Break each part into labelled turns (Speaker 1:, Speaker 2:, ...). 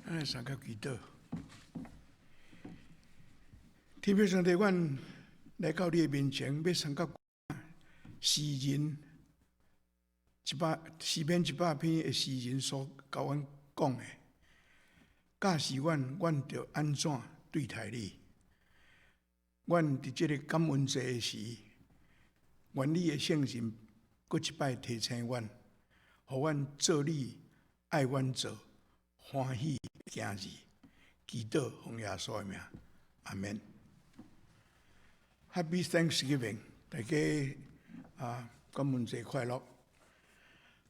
Speaker 1: 咱來相佮祈禱。天父上帝，阮來到你的面前，欲相佮詩篇100篇的詩人所共阮講的，教示阮，阮著按怎對待你。阮佇這个感恩節的時，願你的聖神閣一擺提醒阮，予阮做你愛阮做歡喜的囝兒。祈禱奉耶穌的名，阿門。Happy Thanksgiving，大家啊，感恩節快樂。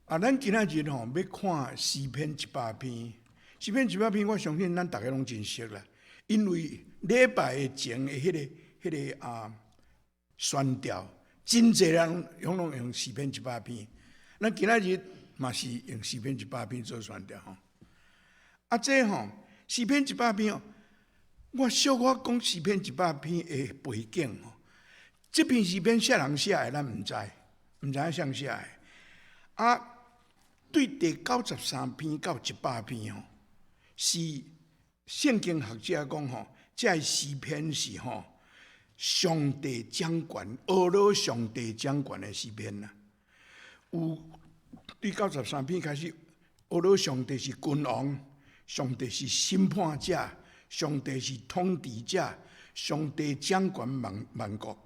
Speaker 1: 啊，咱今仔日吼欲看詩篇一百篇，詩篇一百篇，我相信咱逐家攏真熟啦，因為禮拜的前的彼個啊宣調，真濟人攏用詩篇一百篇。咱今仔日嘛是用詩篇一百篇做宣調吼。啊，這吼詩篇一百篇哦，我小可講詩篇一百篇的背景吼。這篇詩篇啥人寫的，咱毋知，毋知影誰寫的。啊，對第93篇到100篇吼，是聖經學者講吼，這个詩篇是吼上帝掌權、呵咾上帝掌權的詩篇啦。有對93篇開始，呵咾上帝是君王，上帝是審判者，上帝是統治者，上帝掌權萬萬國。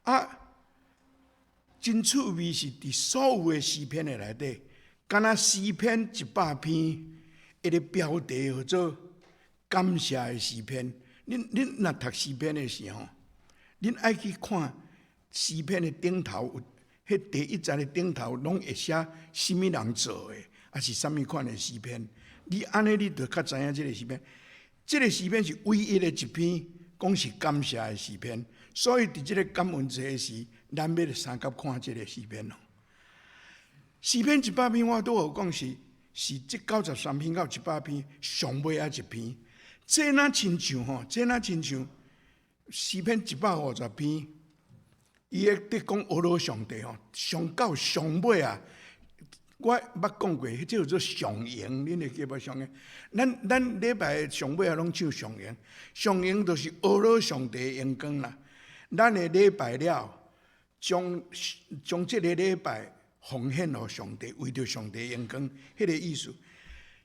Speaker 1: 啊，真趣味是佇所有的詩篇的內底，敢若詩篇一百篇，伊个標題號做感謝的詩篇。恁若讀詩篇的時候，恁愛去看詩篇的頂頭，彼第一節的頂頭攏會寫啥物人做的，抑是啥物款的詩篇。你按呢，你就較知影這个詩篇。這个詩篇是唯一的一篇講是感謝的詩篇，所以佇這个感恩節的時，咱欲來相佮看這个詩篇咯。詩篇一百篇我拄好講是這93篇到一百篇上尾仔一篇。這若親像吼，這若親像詩篇150篇，伊會佇講呵咾上帝吼，上到上尾啊！我捌講過，彼叫做上榮，恁會記無上榮？咱禮拜上尾仔攏唱上榮，上榮就是呵咾上帝的榮光啦。咱的禮拜了，將這个禮拜奉獻予上帝，為著上帝榮光，彼个意思。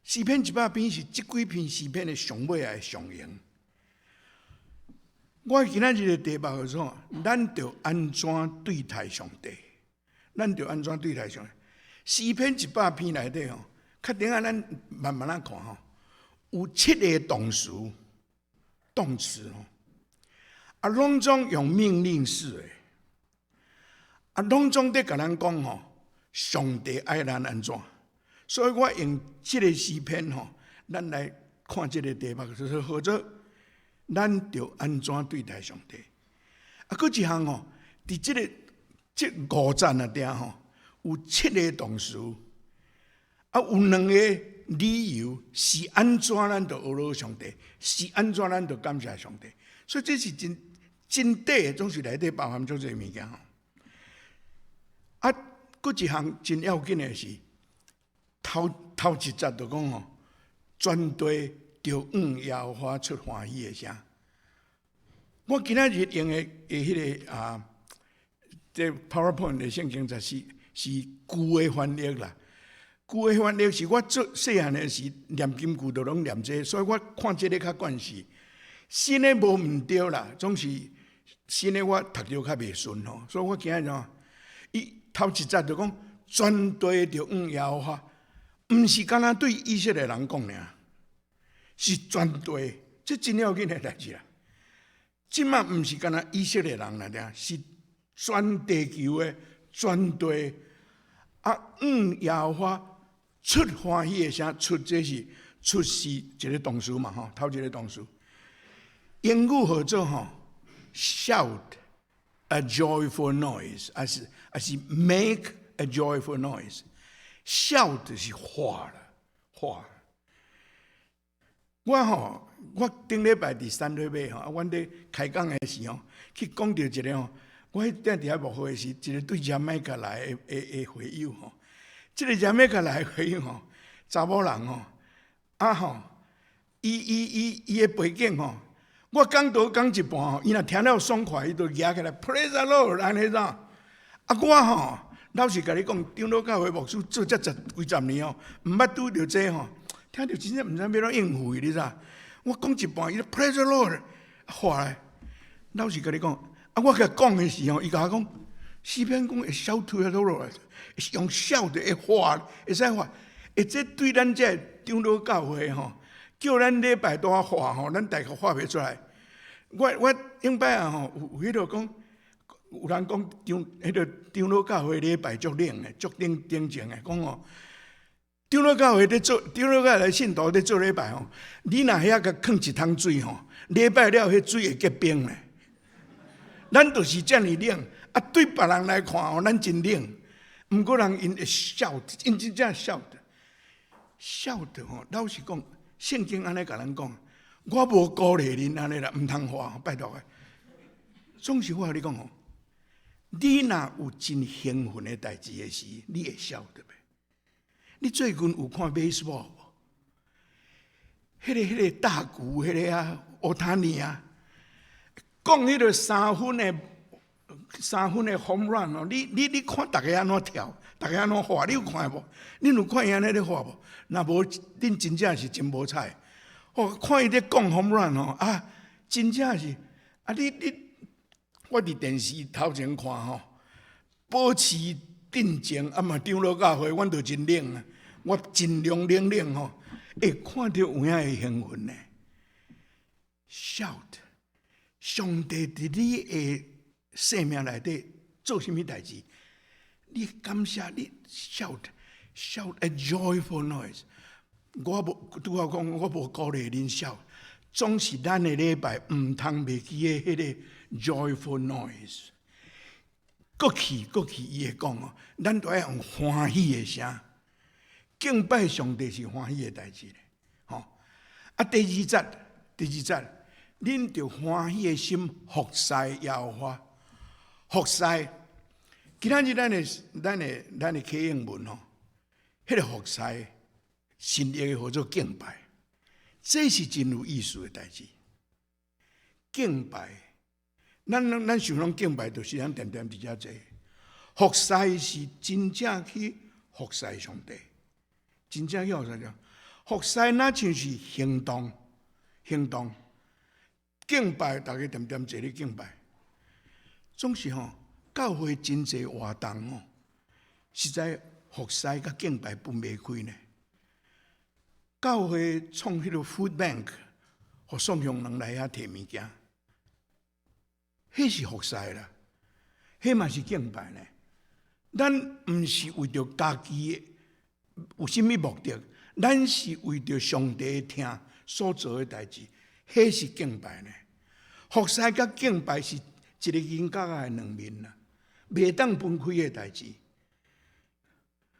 Speaker 1: 詩篇一百篇是這幾篇詩篇的上尾仔的上榮。我今仔日的題目叫做：咱著按怎對待上帝？咱著按怎對待上帝？詩篇一百篇內底吼，較等下咱慢慢仔看吼，有七个動詞，動詞吼，啊，攏總用命令式的，啊，攏總佇共咱講吼，上帝愛咱按怎？所以我用這个詩篇吼，咱來看這个題目，就是號做咱著按怎對待上帝？啊，閣一項吼，佇這个這五節內底吼，有七个動詞，啊，有兩個理由是按怎咱著呵咾上帝，是按怎咱著感謝上帝，所以這是真真短的，總是內底包含足濟物件吼。啊，閣一項真要緊的是，頭頭一節就講吼，全地著向耶和華出歡喜的聲。我今仔日用的彼個啊，這 PowerPoint 的聖經就是舊的翻譯啦。舊的翻譯是我做細漢的時念金句都攏念這個，所以我看這个較慣勢。新的無毋對啦，總是新的我讀著較袂順吼，所以我今仔日吼，伊頭一節就講全地著向耶和華，毋是干焦對以色列人講爾，是全地，這真要緊的代誌啦。這馬毋是干焦以色列人爾，是全地球的全地啊，向耶和華出歡喜的聲，出這是出是一个動詞嘛吼，頭一个動詞。英語號做吼，shout a joyful noise，抑是 make a joyful noise。shout 是喊啦，喊。我吼，我頂禮拜佇三瑞尾吼，啊，阮咧開講的時候，去講著一个吼，我彼陣佇遐牧會的時，一个對牙買加來的會友吼，這个牙買加來的會友吼，查某人吼，啊吼，伊伊伊伊的背景吼，我講道講一半吼，伊若聽了爽快，伊就舉起來，Praise the Lord，按呢怎？啊，我吼，老實共你講，長老教會牧師做這十幾十年吼，毋捌拄著這吼，聽著真正毋知欲按怎應付伊，你知？我講一半，伊就 Praise the Lord，話咧，老實共你講，啊，我共講的時候，伊共我講，詩篇講會 shout to the Lord，用 shout 的會喊，會使喊，會這對咱這長老教會吼，叫咱禮拜都喊吼，咱大概喊袂出來。我頂擺啊吼，有彼個講，有人講長彼個長老教會禮拜足冷的，足冷冷靜的，講哦，長老教會佇做，長老教會信徒佇做禮拜吼，你若遐共囥一桶水吼，禮拜了彼水會結冰咧。咱就是遮爾冷，啊，對別人來看吼，咱真冷。毋過人𪜶會 shout，𪜶真正 shout，shout 吼，老實講，聖經按呢共咱講，我無鼓勵恁按呢啦，毋通喊，拜託的。總是我共你講吼，你若有真興奮的代誌的時，你會 shout 袂？你最近有看 baseball 無？彼個大谷，彼個啊，Ohtani 啊，講彼個三分的 home run 哦，你看逐家按怎跳，逐家按怎喊，你有看無？恁有看伊按呢咧喊無？若無，恁真正是真無彩。哦，看伊咧講 home run 吼，啊，真正是啊！你，我佇電視頭前看吼，保持鎮靜，啊嘛長老教會，阮就真冷啊，我盡量冷冷吼，會看著有影會興奮呢。Shout，上帝佇你的生命內底做啥物代誌？你感謝你 shout，shout a joyful noise。我無拄仔講，我無鼓勵恁 shout，總是咱的禮拜毋通袂記得彼個 joyful noise。過去過去，伊會講哦，咱都愛用歡喜的聲，敬拜上帝是歡喜的代誌咧，吼。啊，第二節，第二節，恁著歡喜的心服侍耶和華，服侍。今仔日咱的啟應文吼，彼個服侍，新譯的號做敬拜，這是真有意思的代誌。敬拜，咱想講敬拜，就是咱恬恬佇遮坐。服侍是真正去服侍上帝，真正去服侍上帝。服侍若像是行動，行動。敬拜，逐家恬恬坐咧敬拜，總是吼，教會真濟活動吼，實在服侍佮敬拜分袂開呢。教會創彼個 food bank，予送鄉人來遐提物件，彼是服侍啦，彼嘛是敬拜呢。咱毋是為著家己有啥物目的，咱是為著上帝疼所做的代誌，彼是敬拜呢。服侍佮敬拜是一個銀角仔的兩面啦，袂當分開的代誌。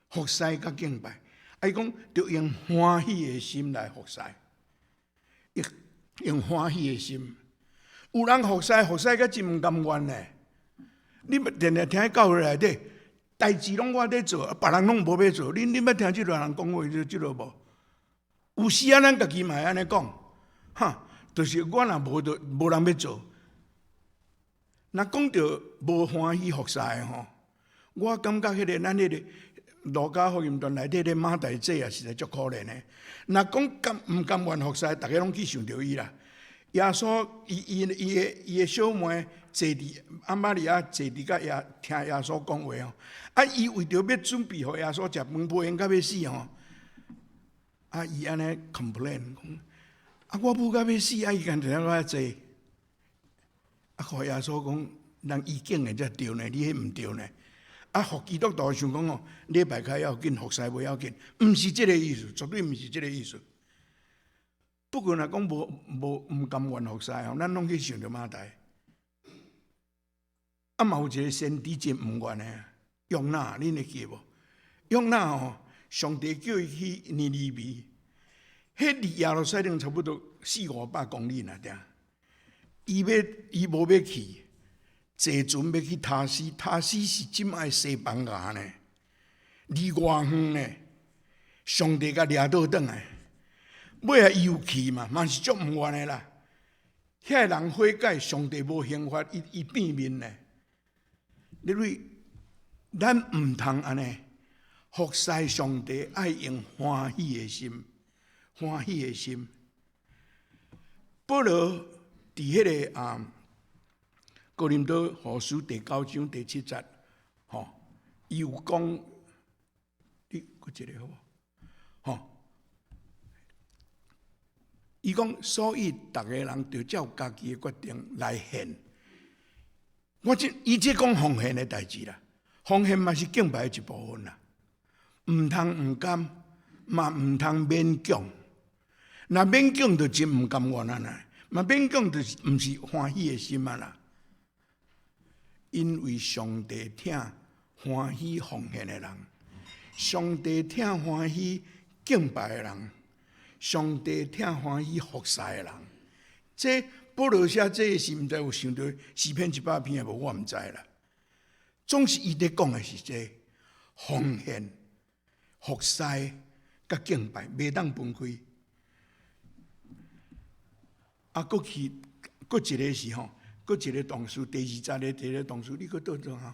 Speaker 1: 服侍佮敬拜，伊講著用歡喜的心來服侍，用歡喜的心。有人服侍服侍甲真毋甘願呢。你定定聽教會內底，代誌攏我佇做，別人攏無欲做。恁捌聽這類人講話，這個無？有時啊，咱家己嘛會按呢講，哈，就是我若無就無人欲做。若講著無歡喜服侍吼，我感覺彼個咱彼個路加福音傳內底咧馬大姐也實在足可憐的。若講甘毋甘願服侍，逐家攏去想著伊啦。耶穌伊的小妹坐佇阿瑪利亞坐佇佮耶聽耶穌講話吼，啊，伊為著欲準備予耶穌食飯，無閒甲欲死吼，啊，伊按呢 complain 講，啊，我母甲欲死，啊，伊敢佇遐坐，啊，予耶穌講，人伊講的才對呢，你彼毋對呢。啊，予基督徒想講哦，禮拜較要緊，服侍袂要緊，毋是這個意思，絕對毋是這個意思。不過若講無無毋甘願服侍吼，咱攏去想著馬大。啊，嘛有一個先知真毋願的，約拿，恁會記無？約拿吼，上帝叫伊去尼尼微，彼離耶路撒冷差不多四五百公里爾爾。伊無欲去，坐船欲去他施，他施是這擺西班牙呢，離偌遠呢？上帝共掠倒轉來。尾仔伊有去嘛，嘛是足毋願的啦。遐个人悔改，上帝無刑罰，伊伊變面咧。你為咱毋通按呢，服侍上帝愛用歡喜的心，歡喜的心。保羅佇彼個啊，哥林多後書第九章第七節，吼，伊有講，你閣一個好無？吼，伊講，所以逐个人著照家己的決定來獻。我這伊這講奉獻的代誌啦，奉獻嘛是敬拜的一部分啦，毋通毋甘，嘛毋通勉強。若勉強就真毋甘願啊啦，嘛勉強就是毋是歡喜的心啊啦。因為上帝疼歡喜奉獻的人，上帝疼歡喜敬拜的人，上帝疼歡喜服侍的人。這保羅寫這個時，毋知有想著詩篇一百篇無？我毋知啦。總是伊佇講的是這奉獻、服侍佮敬拜，袂當分開。啊，閣去閣一個是吼，閣一個同事，第二節的一個同事，你閣倒轉吼，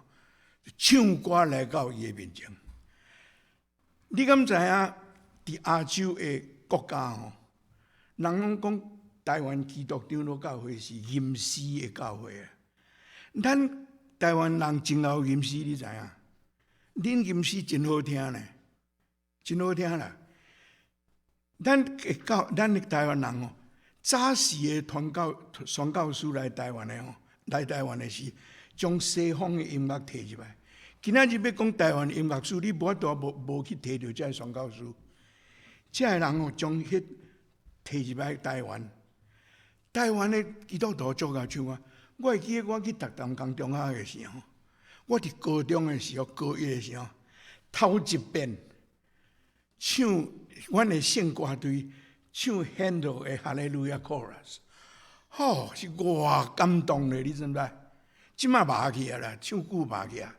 Speaker 1: 唱歌來到伊的面前。你敢知影？佇亞洲的國家吼，人攏講台灣基督長老教會是吟詩的教會啊。咱台灣人真𠢕吟詩，你知影？恁吟詩真好聽呢，真好聽啦。咱的教，咱的台灣人吼，早時的傳教宣教師來台灣的吼，來台灣的時，將西方的音樂提入來。今仔日欲講台灣音樂史，你無法度無無去提著這个宣教師。這个人吼，將彼提入來台灣。台灣的基督徒足𠢕唱歌。我會記得我去讀淡江中學的時候，我佇高中的時候，高一的時候，頭一遍唱阮的聖歌隊唱 Handel 的 Hallelujah Chorus，吼，是偌感動的，你知毋知？這馬無去啊啦，唱久無去啊。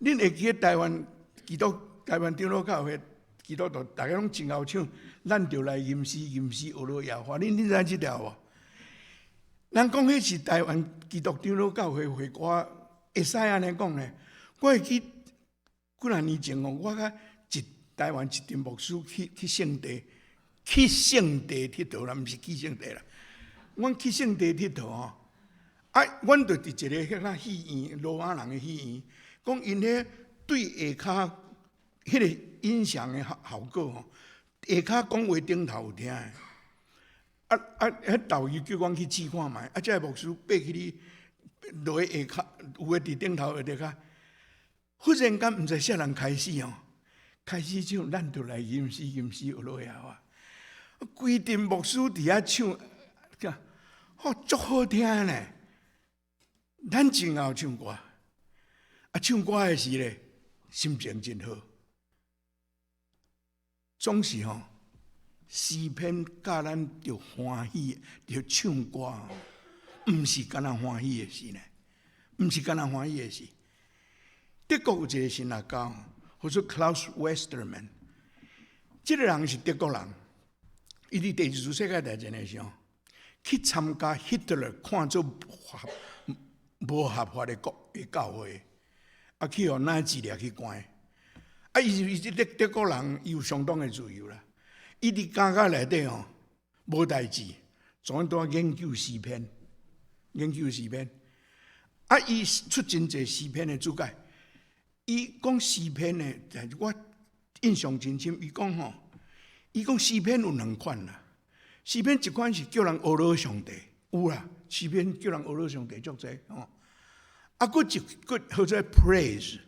Speaker 1: 恁會記得台灣基督台灣長老教會基督徒，逐家攏真𠢕唱，咱著來吟詩吟詩學囉耶和華。恁恁知影這條無？人講彼是台灣基督長老教會會歌，會使按呢講呢？我會記幾若年前哦，我佮一台灣一陣牧師去去聖地，去聖地𨑨迌啦，毋是去聖地啦。阮去聖地𨑨迌吼，啊，阮就佇一个彼個戲院，羅馬人的戲院，講𪜶彼對下跤彼個音響的效效果吼，下跤講話頂頭有聽的。啊啊！彼導遊叫阮去試看覓，啊，這个牧師爬起去落去下跤，有的佇頂頭，有的跤。忽然間毋知啥人開始哦，開始唱，咱著來吟詩吟詩學囉耶和華。規陣牧師佇遐唱，吼足好聽呢。咱真𠢕唱歌，啊，唱歌的時咧，心情真好。總是吼，詩篇教咱著歡喜，著唱歌吼，毋是干焦歡喜的事呢，毋是干焦歡喜的事。德國有一個神學家，號做 Claus Westermann，這個人是德國人，伊佇第二次世界大戰的時候，去參加希特勒看做合無合法的國的教會，啊，去予納粹掠去關。啊，伊是伊這德德國人，伊有相當的自由啦。伊佇監獄內底吼，無代誌，專門研究詩篇，研究詩篇。啊，伊出真濟詩篇的注解。伊講詩篇的，但是我印象真深。伊講吼，伊講詩篇有兩款啦。詩篇一款是叫人呵咾上帝，有啦。詩篇叫人呵咾上帝足濟吼。啊，閣一個號做 praise，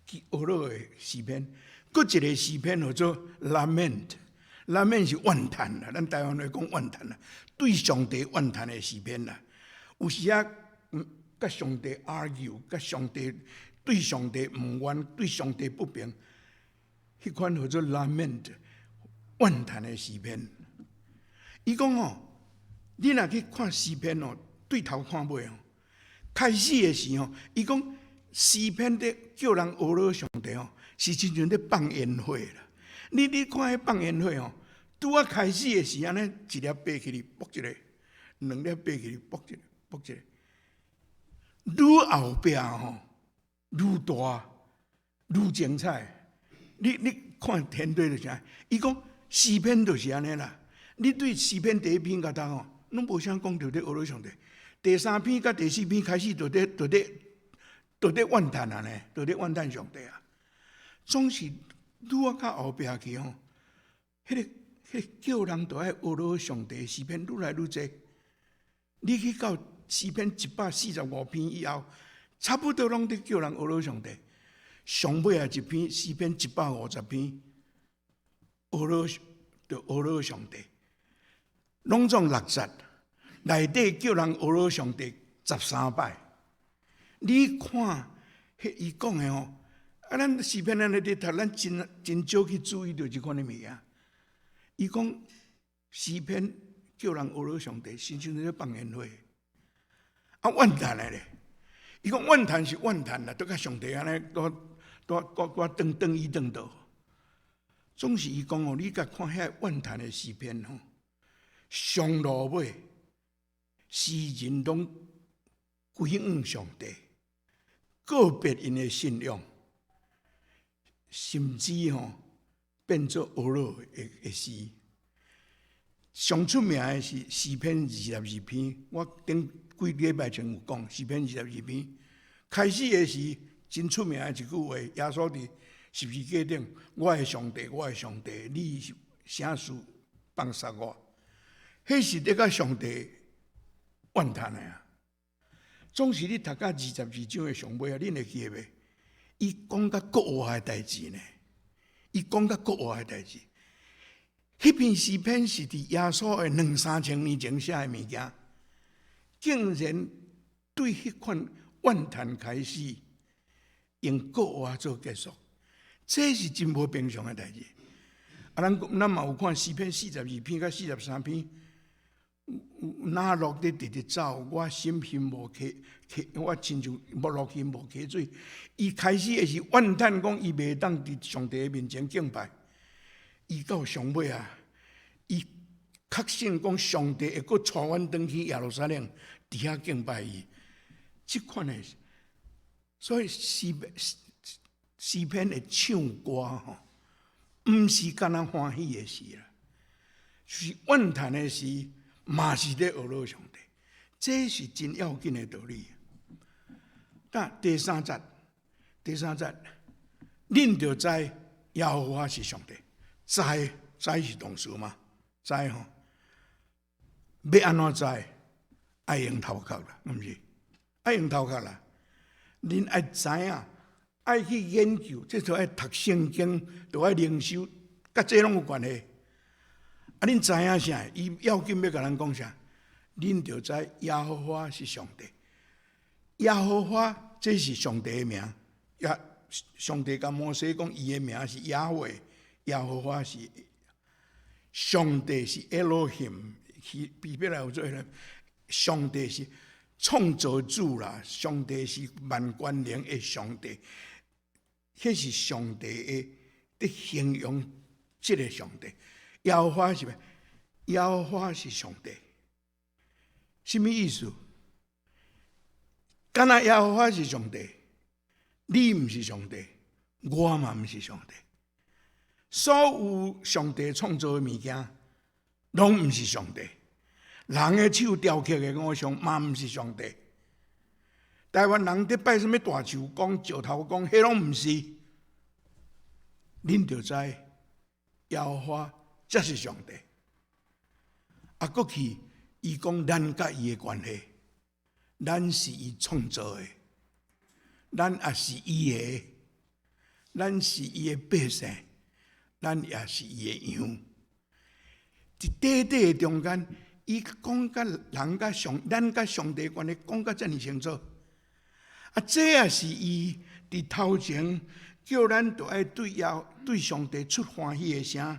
Speaker 1: 去呵咾的詩篇。閣一個詩篇號做 lament，lament 是怨嘆啦，咱台灣話講怨嘆啦，對上帝怨嘆的詩篇啦。有時啊，佮上帝 argue，佮上帝對上帝毋願，對上帝不平，彼款號做 lament，怨嘆的詩篇。伊講吼，你若去看詩篇哦，對頭看尾哦，開始的時候，伊講詩篇咧叫人呵咾上帝哦，是親像咧放煙火啦。你你看彼放煙火哦，拄仔開始的時，按呢一粒爬起來，卜一个，兩粒爬起來，卜一个，卜一个。愈後壁吼，愈大，愈精彩。你看天對就是按呢，伊講詩篇就是按呢啦。你對詩篇第一篇共讀吼，攏無啥講著咧呵咾上帝。第三篇佮第四篇開始就咧怨嘆啊呢，就咧怨嘆上帝啊。總是愈仔較後壁去吼，彼個叫人著愛呵咾上帝詩篇愈來愈濟。你去到詩篇145篇以後，差不多攏佇叫人呵咾上帝。上尾仔一篇詩篇150篇，呵咾就呵咾上帝，攏總六節內底叫人呵咾上帝13擺。你看，彼伊講的吼，啊，咱詩篇咱咧佇讀，咱真真少去注意著這款的物件。伊講詩篇叫人呵咾上帝，親像咧放煙火。啊，怨嘆的咧，伊講怨嘆是怨嘆啦，都共上帝按呢，都都都都轉轉伊轉倒。總是伊講哦，你共看遐怨嘆的詩篇吼，上落尾詩人攏歸向上帝，告別𪜶的信仰，甚至吼變做呵咾的詩。上出名的是詩篇22篇，我頂幾禮拜前有講詩篇二十二篇。開始的時真出名的一句話，耶穌佇十字架頂，我的上帝，我的上帝，你是啥事放殺我？彼是咧共上帝怨嘆的啊！總是你讀到22章的上尾啊，恁會記得袂？伊講甲閣倚的代誌呢？伊講甲閣倚的代誌。彼篇詩篇是佇耶穌的兩三千年前寫的物件，竟然對彼款怨嘆開始，用閣倚做結束，這是真無平常的代誌。啊，咱嘛有看詩篇42篇佮43篇，哪鹿佇直直走，我心欣無溪溪，我親像無鹿欣無溪水。伊開始的是怨嘆講，伊袂當佇上帝的面前敬拜。伊到上尾啊，伊確信講上帝會閣帶阮轉去耶路撒冷，佇遐敬拜伊。這款的，所以詩篇的唱歌吼，毋是干焦歡喜的事啦，是怨嘆的時，嘛是咧呵咾上帝。這是真要緊的道理。但第三節，第三節，恁著知耶和華是上帝。知知是動詞嘛？知吼，欲按怎知？愛用頭殼啦，毋是？愛用頭殼啦。恁愛知影，愛去研究，這就愛讀聖經，就愛靈修，佮這攏有關係。啊，恁知影啥？伊要緊欲共咱講啥？恁著知耶和華是上帝。耶和華這是上帝的名。耶上帝共摩西講，伊的名是雅威。耶和華是上帝，是 Elohim，希伯來有做咧。上帝是創造主啦，上帝是萬權能的上帝，彼是上帝的佇形容這个上帝。耶和華是啥？耶和華是上帝，啥物意思？敢若耶和華是上帝，你毋是上帝，我嘛毋是上帝。所有上帝創造的物件，攏毋是上帝。人的手雕刻的偶像嘛毋是上帝。台灣人佇拜啥物大樹公、石頭公，彼攏毋是。恁著知耶和華才是上帝。啊，閣去伊講咱佮伊的關係，咱是伊創造的，咱也是伊的，咱是伊的百姓，咱也是伊的羊。佇短短的中間，伊講佮人佮上，咱佮上帝關係講甲遮爾清楚。啊，這也是伊佇頭前叫咱著愛對上帝出歡喜的聲，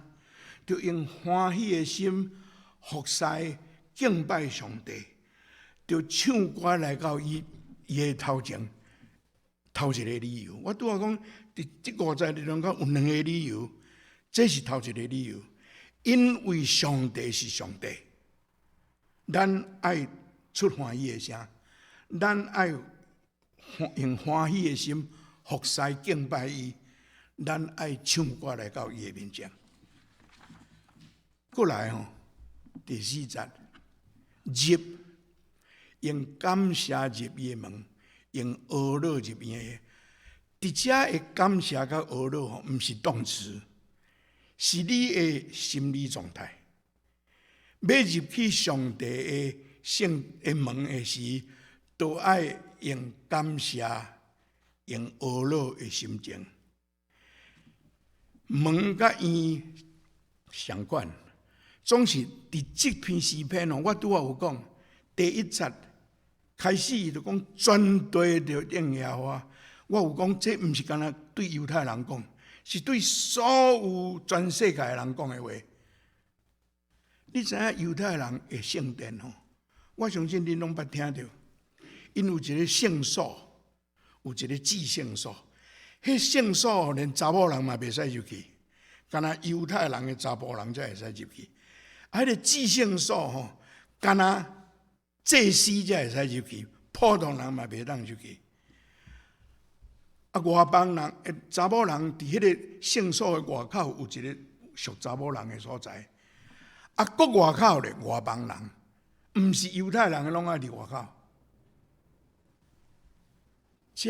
Speaker 1: 著用歡喜的心服侍敬拜上帝，著唱歌來到伊的頭前。頭一個理由，我拄仔講，佇這五節內中間有兩個理由，這是頭一個理由。因為上帝是上帝，咱愛出歡喜的聲，咱愛用歡喜的心服侍敬拜伊，咱愛唱歌來到伊的面前。過來吼，第四節，入用感謝入伊的門，用呵咾入伊的。佇遮的感謝佮呵咾吼，毋是動詞，是你的心理狀態。欲入去上帝的聖的門的時，都愛用感謝、用呵咾的心情。門佮院相款，總是佇這篇詩篇哦，我拄仔有講，第一節開始伊就講全地著認耶和華。我有講，這毋是干焦對猶太人講，是對所有全世界的人講的話。你知影猶太人的聖殿吼？我相信恁攏捌聽著，𪜶有一个聖所，有一个至聖所。彼聖所連查某人嘛袂使入去，干焦猶太人的查埔人才會使入去。啊，彼个至聖所吼，干焦祭司才會使入去，普通人嘛袂當入去。啊，外邦人、查某人佇彼個聖所的外口有一個屬查某人的所在。啊，閣外口咧，外邦人，毋是猶太人的攏愛佇外口。遮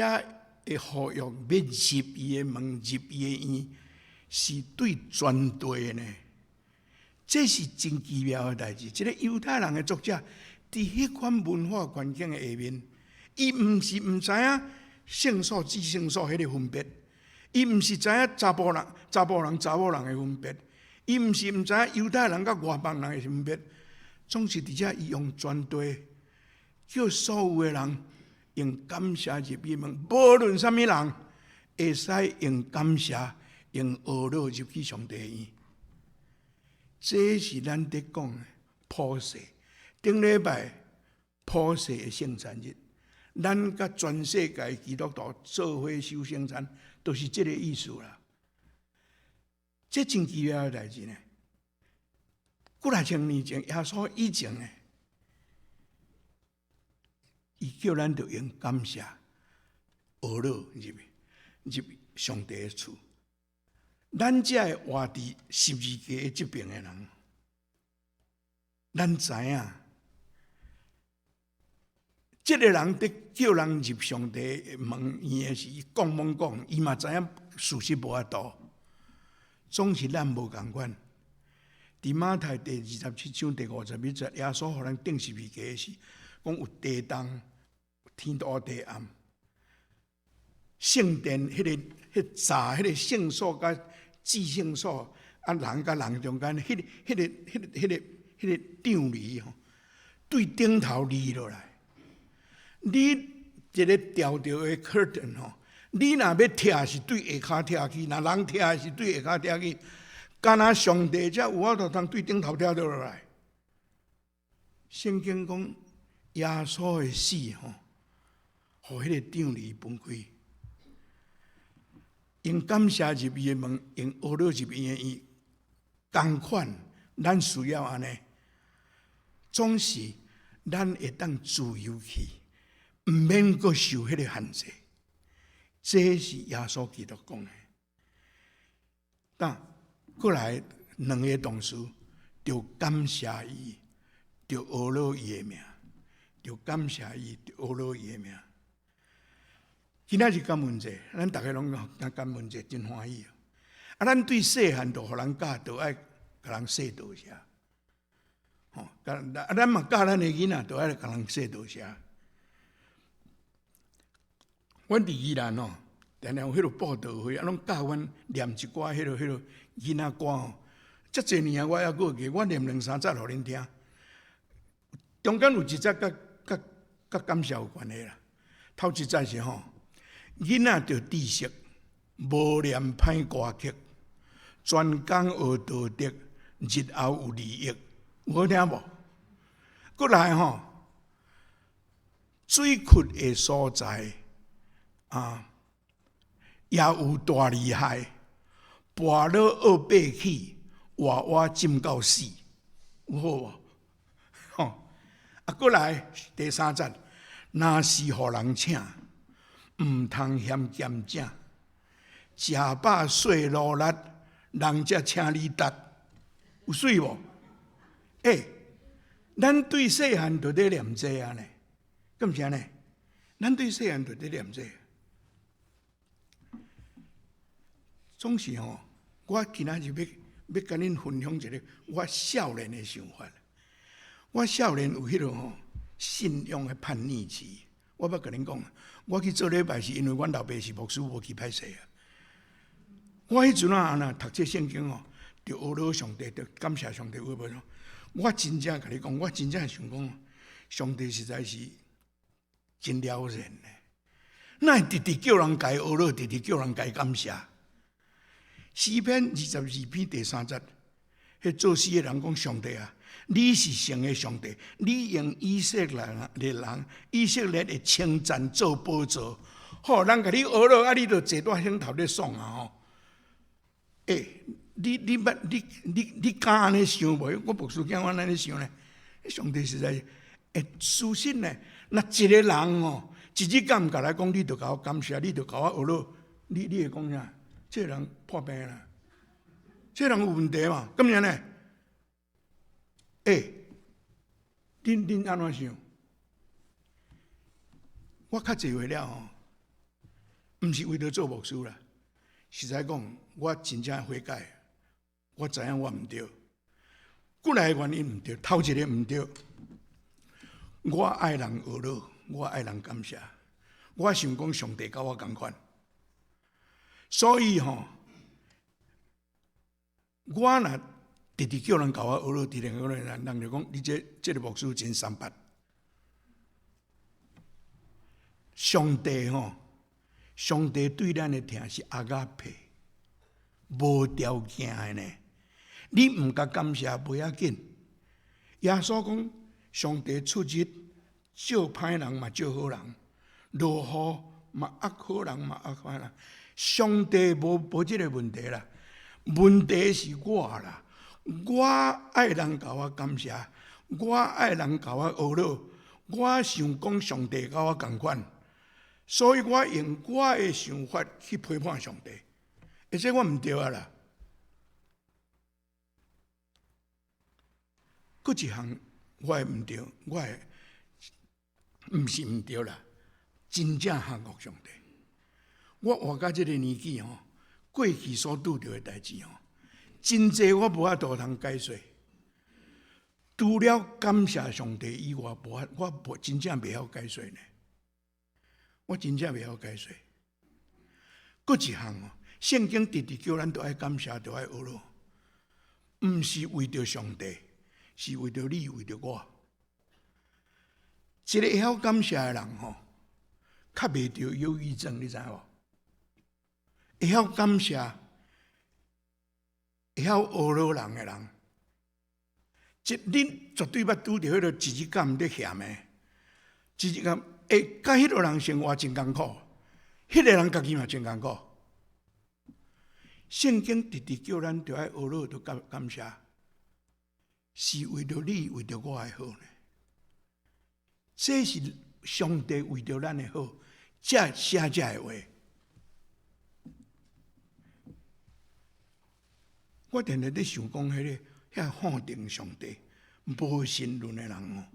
Speaker 1: 的呼籲欲入伊的門，入伊的院，是對全地的呢。這是真奇妙的代誌。這个猶太人的作者，佇彼款文化環境的下面，伊毋是毋知影聖所、至聖所彼个分別，伊毋是知影查埔人、查埔人、查某人的分別，伊毋是毋知影猶太人佮外邦人的分別，總是佇遮伊用全地叫所有的人用感謝入伊門，無論啥物人，會使用感謝、用呵咾入去上帝院。這是咱佇講的普世。頂禮拜普世的聖餐日，咱佮全世界基督徒做伙守聖餐，都是這个意思啦。這真奇妙的代誌呢。幾若千年前，耶穌以前呢，伊叫咱著用感謝、呵咾入去入上帝的厝。咱這个活佇十字架的這爿的人，咱知影，這个人佇叫人入上帝的門院的時，伊講罔講，伊嘛知影事實無法度，總是咱無仝款。佇馬太第27章第51節，耶穌予人釘十字架的時，講有地動，天烏地暗，聖殿彼个彼閘彼个聖所佮至聖所啊，人佮人中間，彼个彼个彼个彼个彼个張離吼，對頂頭離落來。你一个吊著的 curtain 吼，你若欲拆是對下跤拆去，若人拆是對下跤拆去，敢若上帝才有法度通對頂頭拆落來。聖經講耶穌的死吼，予彼個張離分開，用感謝入伊的門，用呵咾入伊的院，仝款，咱需要按呢，總是咱會當自由去，毋免閣受彼个限制。這是耶穌基督講的。但過來兩个動詞，著感謝伊，著呵咾伊的名，著感謝伊，著呵咾伊的名。今仔日感恩節，咱逐个攏講感恩節真歡喜。啊，咱對細漢就予人教，著愛共人說多謝。吼，啊，咱嘛教咱的囡仔，著愛共人說多謝。阮佇宜蘭吼，定定有彼个布道會，啊，攏教阮念一寡彼个囡仔歌吼。遮濟年啊，我猶閣會記，我念兩三節予恁聽。中間有一節佮感謝有關係啦。頭一節是吼，囡仔著知識，無念歹歌曲，專工學道德，日後有利益，有好聽無？閣來吼，水缺的所在啊，也有大厲害，跋落惡爬起，活活浸到死，有好無？吼！啊，閣來第三節，若是予人請，毋通嫌鹹正，食飽細努力，人才請你值，有媠無？欸，咱對細漢就咧念這啊呢，敢毋是按呢？咱對細漢就咧念這，總是吼，我今仔日欲欲共恁分享一个我少年的想法。我少年有彼个吼信仰的叛逆期，我欲共恁講，我去做禮拜是因為阮老爸是牧師，無去歹勢啊。我彼陣啊，若讀這聖經吼，就呵咾上帝，就感謝上帝有無？我真正共你講，我真正想講，上帝實在是真了然的，哪會直直叫人共伊呵咾，直直叫人共伊感謝？詩篇22篇第三節，彼作詩的人講：上帝啊，你是聖的上帝，你用以色列的人，以色列的稱讚做寶座。好，人共你呵咾，啊，你就坐佇頂頭咧爽啊吼！欸，你你捌你你你敢按呢想無？我牧師囝我按呢想呢？上帝實在是，欸，事實呢，若一个人哦，一日敢毋共來講，你著共我感謝，你著共我呵咾，你你會講啥？這个人破病啦，這个人有問題嘛？敢毋是按呢？欸，恁恁按怎想？我較濟歲了吼，毋是為著做牧師啦。實在講，我真正悔改，我知影我毋對，幾來個原因毋對，頭一个毋對，我愛人呵咾，我愛人感謝，我想講上帝佮我仝款，所以吼，我若直直叫人共我呵咾，直直講人，人就講你這這个牧師真三八。上帝吼，上帝對咱的疼是阿加佩，無條件的呢。你毋共感謝袂要緊。耶穌講，上帝出日照歹人嘛照好人，落雨嘛壓好人嘛壓歹人。上帝無無這个問題啦，問題是我啦。我愛人共我感謝，我愛人共我呵咾，我想講上帝佮我仝款。所以我用我的想法去批判上帝，而且我毋對啊啦。閣一項我的毋對，我的毋是毋對啦，真正陷惡上帝。我活到這个年紀吼，過去所拄著的代誌吼，真濟我無法度通解說。除了感謝上帝以外，無法我無真正袂曉解說呢。我真正袂曉解說。閣一項哦，聖經直直叫咱著愛感謝，著愛呵咾，毋是為著上帝，是為著你，為著我。一個會曉感謝的人吼，較袂著憂鬱症，你知無？會曉感謝，會曉呵咾人的人，一恁絕對捌拄著彼個一日敢咧嫌的，一日敢。欸，佮彼个人生活真艱苦，彼个人家己嘛真艱苦。聖經直直叫咱著愛呵咾，著感感謝，是為著你，為著我的好呢。這是上帝為著咱的好，才寫這个話。我定定咧想講，彼个遐否定上帝、無神論的人哦。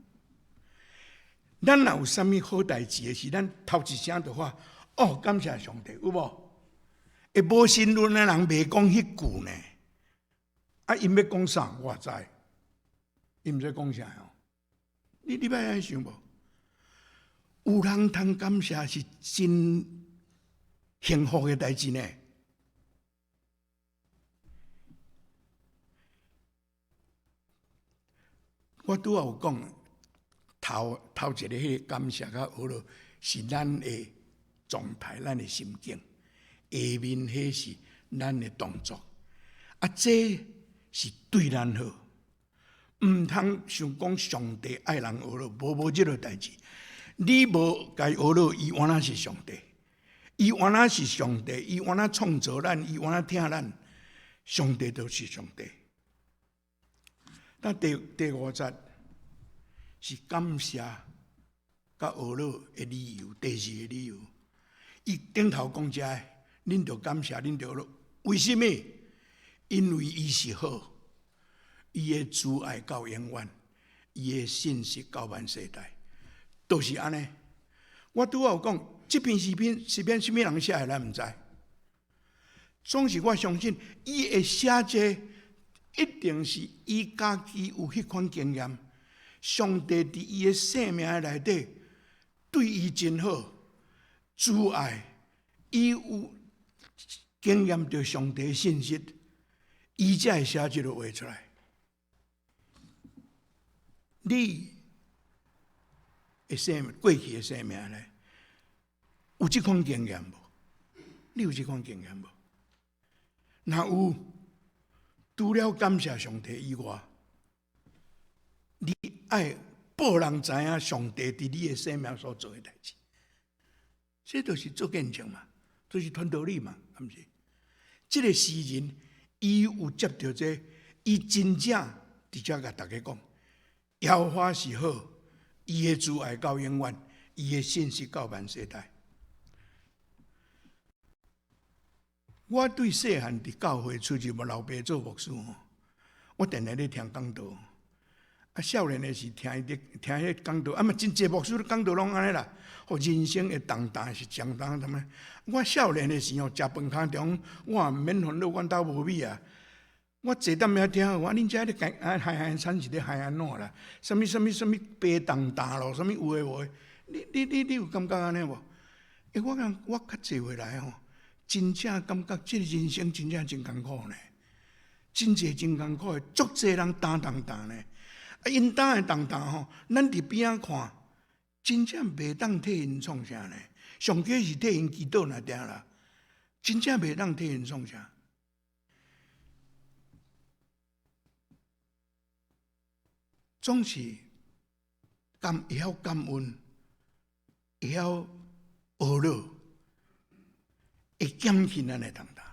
Speaker 1: 咱若有啥物好代誌的時，咱頭一聲就話：哦，感謝上帝，有無？欸，無神論的人袂講彼句呢。啊，𪜶欲講啥？我知，𪜶毋知講啥哦。你你捌按呢想無？有人通感謝是真幸福的代誌呢。我拄仔有講，頭頭一个彼個感謝佮呵咾是咱的狀態，咱的心境；下面彼是咱的動作。啊，這是對咱好，毋通想講上帝愛人呵咾，無無這个代誌。你無共伊呵咾，伊原來是上帝，伊原來是上帝，伊原來創造咱，伊原來疼咱，上帝就是上帝。但第五節是感謝佮呵咾的理由，第二個理由，伊頂頭講這个，恁著感謝，恁著呵咾。為什麼？因為伊是好，伊的慈愛到永遠，伊的信實到萬世代，都是按呢。我拄仔有講，這篇詩篇詩篇啥物人寫的，咱毋知。總是我相信，伊會寫這個，一定是伊家己有彼款經驗。上帝佇伊的生命內底對伊真好，慈愛，伊有經驗著上帝信實，伊才會寫這個話出來。你的生命過去的生命咧，有這款經驗無？你有這款經驗無？若有，除了感謝上帝以外，你愛報人知影上帝佇你的生命所做的代誌，這就是做見證嘛，就是傳道理嘛，敢毋是？這個詩人，伊有接著這個，伊真正佇遮共大家講，耶和華是好，伊的慈愛到永遠，伊的信實到萬世代。我對細漢佇教會出入，我老爸做牧師吼，我定定咧聽講道。啊，少年的時聽伊咧聽彼講道，啊嘛真濟牧師咧講道攏按呢啦。予人生會重擔是重擔，啥物？我少年的時吼，食飯空中，我也毋免煩惱，阮兜無米啊。我坐踮遐聽，我恁遮咧講啊，害害慘是咧害按怎啦？啥物啥物啥物背重擔咯？啥物有的無的？你你你你有感覺按呢無？欸，我講我較濟歲來吼，真正感覺這個人生真正真艱苦呢，真濟真艱苦的，足濟人擔重擔呢。啊，𪜶擔的重擔吼，咱佇邊仔看，真正袂當替𪜶創啥呢？上濟是替𪜶祈禱爾定啦，真正袂當替𪜶創啥。總是感會曉感恩，會曉呵咾，會減輕咱的重擔。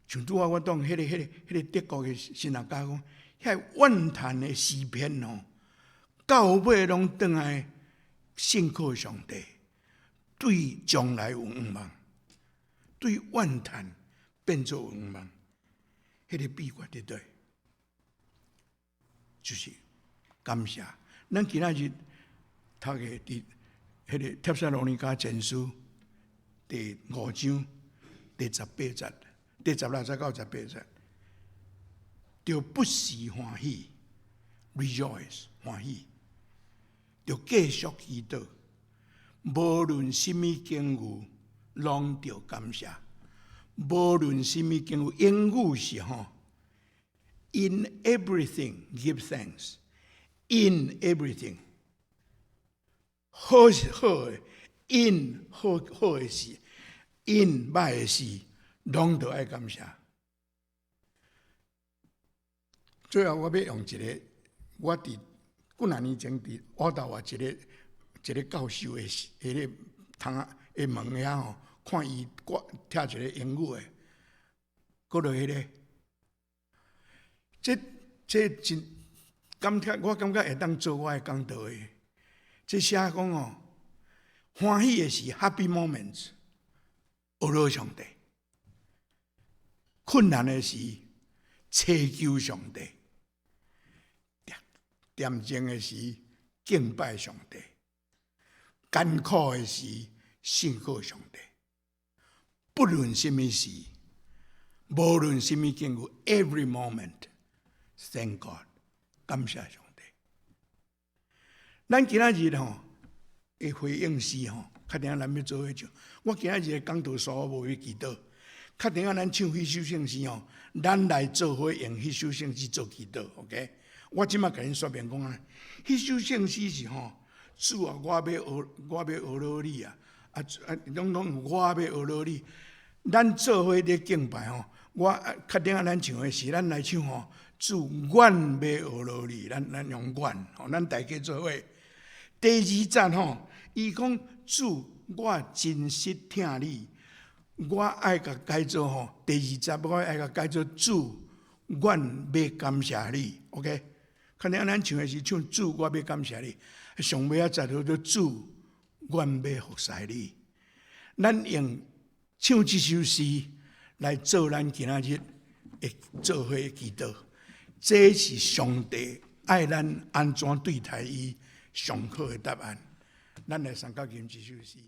Speaker 1: 像拄仔我當彼個、彼個、彼個德國的神學家講，遐怨嘆的詩篇吼，到尾攏轉來信靠上帝，對將來有向望，對怨嘆變做向望，彼個秘訣佇佗？就是感謝。咱今仔日讀的佇彼個帖撒羅尼迦前書第五章第18節、第16節到18節，著不時歡喜，rejoice 歡喜，著繼續祈禱，無論啥物境遇，攏著感謝。無論啥物境遇，英語是吼。In everything give thanks. In everything，好是好的，in 好好的事，in 歹的事，攏著愛感謝。最後我欲用一個，我佇幾若年前佇渥太華一個一個教授的彼個窗仔的門遐吼，看伊掛貼一個英語的，閣落彼個。這這真感覺，我感覺會當做我的講道的。這寫講哦，歡喜的時 happy moments，呵咾上帝；困難的時，祈求上帝；恬靜的時，敬拜上帝；艱苦的時，信靠上帝。不論啥物事，無論啥物境遇，every moment，thank God，感謝上帝。咱今仔日吼的回應詩吼，較等下咱欲做伙唱。我今仔日的講道書我無欲祈禱，較等下咱唱彼首聖詩吼，咱來做伙用彼首聖詩做祈禱。OK，我這馬共恁說明講啊，彼首聖詩是吼，主啊，我欲呵，我欲呵咾你啊，啊啊，攏攏我欲呵咾你。咱做伙咧敬拜吼，我較等下咱唱的是，咱來唱吼，主，阮欲呵咾你，咱咱用阮吼，咱大家做伙。第二節吼，伊講主，我真實疼你，我愛共改做吼。第二節我愛共改做主，阮欲感謝你，OK？可能咱唱的是唱主，我欲感謝你。上尾仔節叫做主，阮欲服侍你。咱用唱這首詩來做咱今仔日會做伙祈禱。這是上帝愛咱按怎對待伊上好的答案。咱來相佮吟這首詩。